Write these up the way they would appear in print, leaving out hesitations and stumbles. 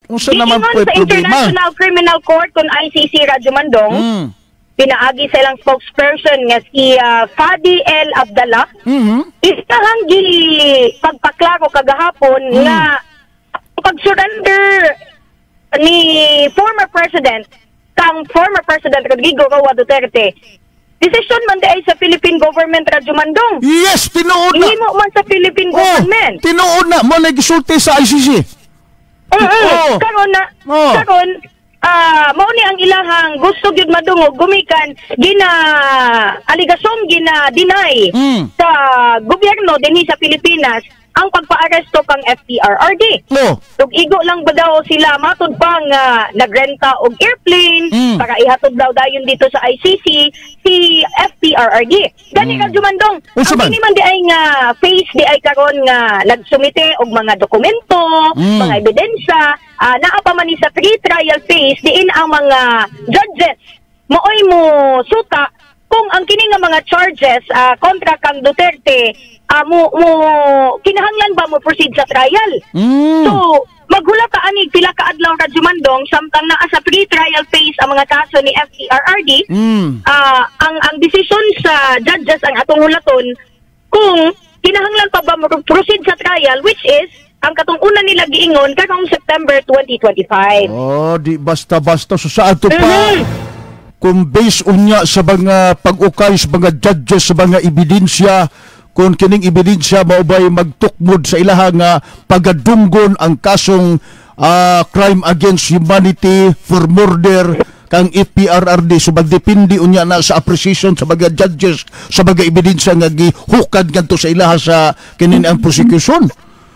Unsa naman Giingon po sa problema? International Criminal Court kung ICC, Radyo Mandong, pinaagi sa ilang spokesperson nga si Fadi El Abdallah, isahang gi pagpaklaro kagahapon nga ang pag-surrender ni former president kang former President Rodrigo Roa Duterte, desisyon man diay sa Philippine government, Radyo Mandong. Yes, tinuod na. Himo man sa Philippine government. Tinuod na mo na gisulti sa ICC. Karon na karon mao ni ang ilahang gusto gyud madungog gumikan gina aligasyon, gina deny sa gobyerno dinhi sa Pilipinas ang pagpaaresto kang FPRRD. Ug igo lang ba daw sila, matud pa nga nagrenta og airplane para ihatod daw dayon dito sa ICC si FPRRD. Gani ka, Jumandong, Unsa ang man? kini man di ay nga phase di ay karon nga nagsumite og mga dokumento, mga ebidensya, naa pa man ni sa pre-trial phase diin ang mga judges maoy mo suta kung ang kini nga mga charges kontra kang Duterte mo mo kinahanglan ba mo proceed sa trial. So, maghulata ani pila ka adlaw, Radyo Mandong, samtang naa sa pre-trial phase ang mga kaso ni FPRRD, ang desisyon sa judges ang atong hulaton kung kinahanglan pa ba mo proceed sa trial, which is ang katong una nila giingon karong September 2025. Oh, di basta-basta. So sa ato pa, kung based unya sa mga pag-ukay sa mga judges sa mga ebidensya, kung kining ebidensya mao bay magtukmod sa ilaha nga pagadunggon ang kasong crime against humanity for murder kang FPRRD, so magdepende unya na sa appreciation sa mga judges sa mga ebidensya nga gihukad ngadto sa ilaha sa kini ang prosecution.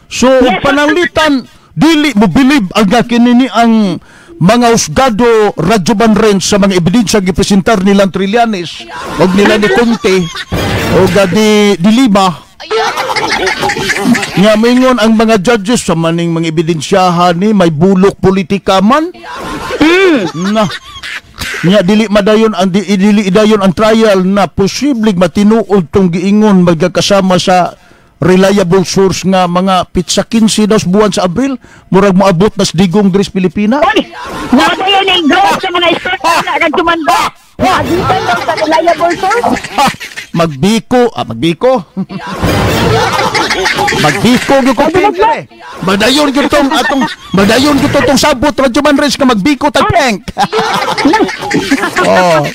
So pananglitan dili mo believe ang nga kini ni ang mga husgado, Radyo Manren, sa mga ebidensya gipresentar nilang Trillanes og nila ni Conte o di De Lima nga mingon ang mga judges sa maning mga ebidensyahan ni may bulok politika man na nya dili madayon ang dili idayon ang trial na posibleng matinuod tong giingon magkakasama sa reliable source nga mga petsa 15 daw sa buwan sa Abril murag moabot na sa Digong diri sa Pilipinas. Oy, nadayon ang growth sa mga istorya na Radyo Mandong. Naagitan daw sa reliable source. Ha! Magbiko, magbiko. Magbiko gyud ko pre. Madayon gyud tong atong madayon gyud tong sabot, Radyo Manres, nga magbiko tag prank. Oh.